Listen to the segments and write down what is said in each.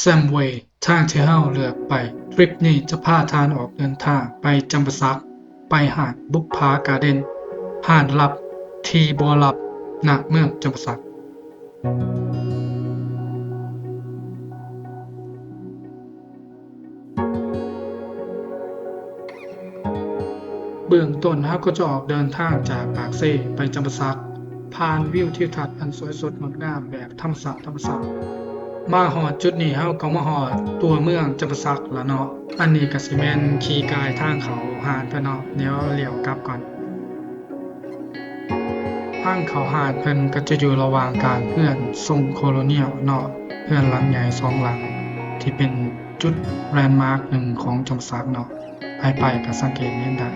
Samway ທາງທີ່ເຮົາເລືອກໄປ. ທຣິບນີ້ຈະພາທ່ານອອກເດີນທາງໄປຈຳປາສັກ, ໄປຮ້ານບຸບຜາກາເດັນ, ຮ້ານລັບທີ່ບໍ່ລັບ ນະເມືອງຈຳປາສັກ. ເບື້ອງຕົ້ນເຮົາກໍຈະອອກເດີນທາງຈາກປາກເຊໄປຈຳປາສັກ, ຜ່ານວິວທິວທັດອັນສວຍສົດງົດງາມແບບທຳມະຊາດ, ທຳມະຊາດ. ມາຮອດຈຸດນີ້ເຮົາກໍມາຮອດຕົວເມືອງຈຳປາສັກລະເນາະ. ອັນນີ້ກໍຊິແມ່ນຂີ່ກ່າຍທາງເຂົ້າຮ້ານເພິ່ນເນາະ, ດຽວລ້ຽວກັບກ່ອນ. ທາງເຂົ້າຮ້ານເພິ່ນກໍຈະຢູ່ລະຫວ່າງກາງເຮືອນຊົງໂຄໂລນຽວເນາະ, ເຮືອນຫຼັງໃຫຍ່ສອງຫຼັງ ທີ່ເປັນຈຸດແລນມາກໜຶ່ງຂອງຈຳປາສັກເນາະ, ໃຜໄປກໍສັງເກດເຫັນໄດ້.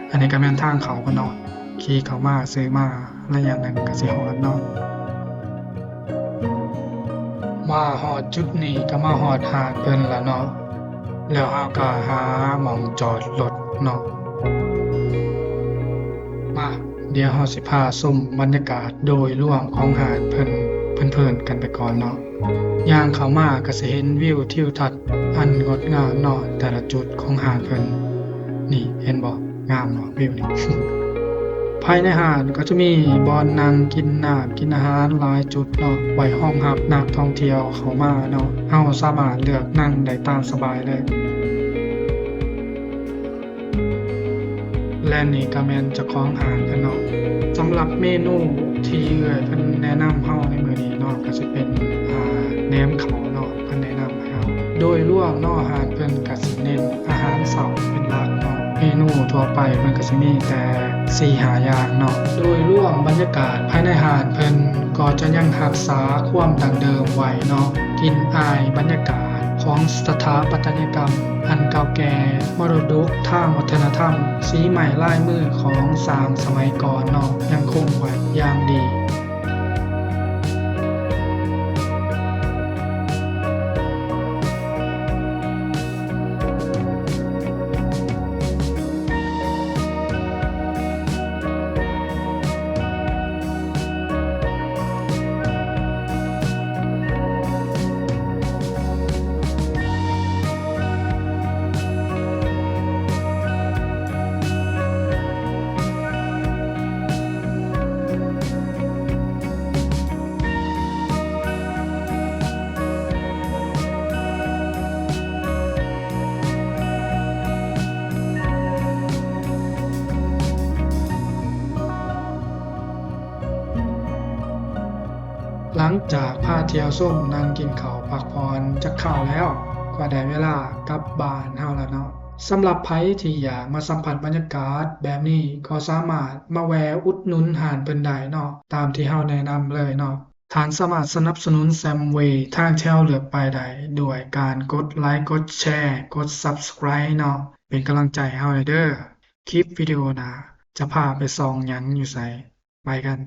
ອັນນີ້ກໍແມ່ນທາງເຂົ້າເພິ່ນເນາະ, ຂີ່ເຂົ້າມາຊື່ມາ ໄລຍະໜຶ່ງກໍຊິຮອດເນາະ. ມາຮອດຈຸດນີ້ກໍມາຮອດຮ້ານເພິ່ນລະເນາະ, ແລ້ວເຮົາກໍຫາໝ່ອງຈອດລົດເນາະ. ມາ ດຽວເຮົາຊິພາຊົມບັນຍາກາດໂດຍລວມຂອງຮ້ານເພິ່ນເພີນໆກັນໄປກ່ອນເນາະ. ຍ່າງເຂົ້າມາກໍຊິເຫັນວິວທິວທັດອັນງົດງາມເນາະ, ແຕ່ລະຈຸດຂອງຮ້ານເພິ່ນ. ນີ້ເຫັນບໍ່? ງາມບໍ່ວິວນີ້? ພາຍໃນຮ້ານກໍຈະມີບ່ອນນັ່ງກິນນ້ຳກິນອາຫານຫຼາຍຈຸດເນາະ, ໄວ້ຮອງຮັບນັກທ່ອງທ່ຽວເຂົ້າມາເນາະ. ເຮົາສາມາດເລືອກນັ່ງໄດ້ຕາມສະບາຍເລີຍ. ແລະນີ້ກໍແມ່ນເຈົ້າຂອງຮ້ານເພິ່ນເນາະ. ສຳລັບເມນູທີ່ເອື້ອຍເພິ່ນແນະນຳເຮົາໃນມື້ນີ້ເນາະ ກໍຊິເປັນ ອາ ແໜມເຂົ້າເນາະ, ເພິ່ນແນະນຳໃຫ້ເຮົາ. ໂດຍລວມເນາະ ຮ້ານເພິ່ນກໍຊິເນັ້ນອາຫານເຊົ້າເປັນຫຼັກເນາະ. ເມນູທົ່ວໄປເພິ່ນກໍຊິມີແຕ່ສີ່ຫ້າຢ່າງເນາະ. ໂດຍລວມບັນຍາກາດພາຍໃນຮ້ານເພິ່ນກໍຈະຍັງຮັກສາຄວາມດັ້ງເດີມໄວ້ເນາະ, ກິ່ນອາຍບັນຍາກາດ ຂອງສະຖາປັດຕະຍະກຳອັນເກົ່າແກ່, ມໍລະດົກທາງວັດທະນະທຳ, ສີໄມ້ລາຍມືຂອງຊ່າງສະໄໝກ່ອນເນາະ ຍັງຄົງໄວ້ຢ່າງດີ. ຫຼັງຈາກພາທ່ຽວຊົມ, ນັ່ງກິນເຂົ້າ, ພັກຜ່ອນຈັກຄາວແລ້ວ, ກໍໄດ້ເວລາກັບບ້ານເຮົາແລ້ວເນາະ. ສຳລັບໃຜທີ່ຢາກມາສຳຜັດບັນຍາກາດແບບນີ້, ກໍສາມາດມາແວ່ອຸດໜູນຮ້ານເພິ່ນໄດ້ເນາະ, ຕາມທີ່ເຮົາແນະນຳເລີຍເນາະ. ທ່ານສາມາດສະໜັບສະໜູນ Samway ທາງທີ່ເຮົາເລືອກໄປໄດ້ ດ້ວຍການກົດໄລ, ກົດແຊ, ກົດ Subscribe ເນາະ, ເປັນກຳລັງໃຈໃຫ້ເຮົາແດ່ເດີ້. ຄລິບວິດີໂອໜ້າຈະພາໄປສ່ອງຫຍັງຢູ່ໃສ? ໄປກັນ.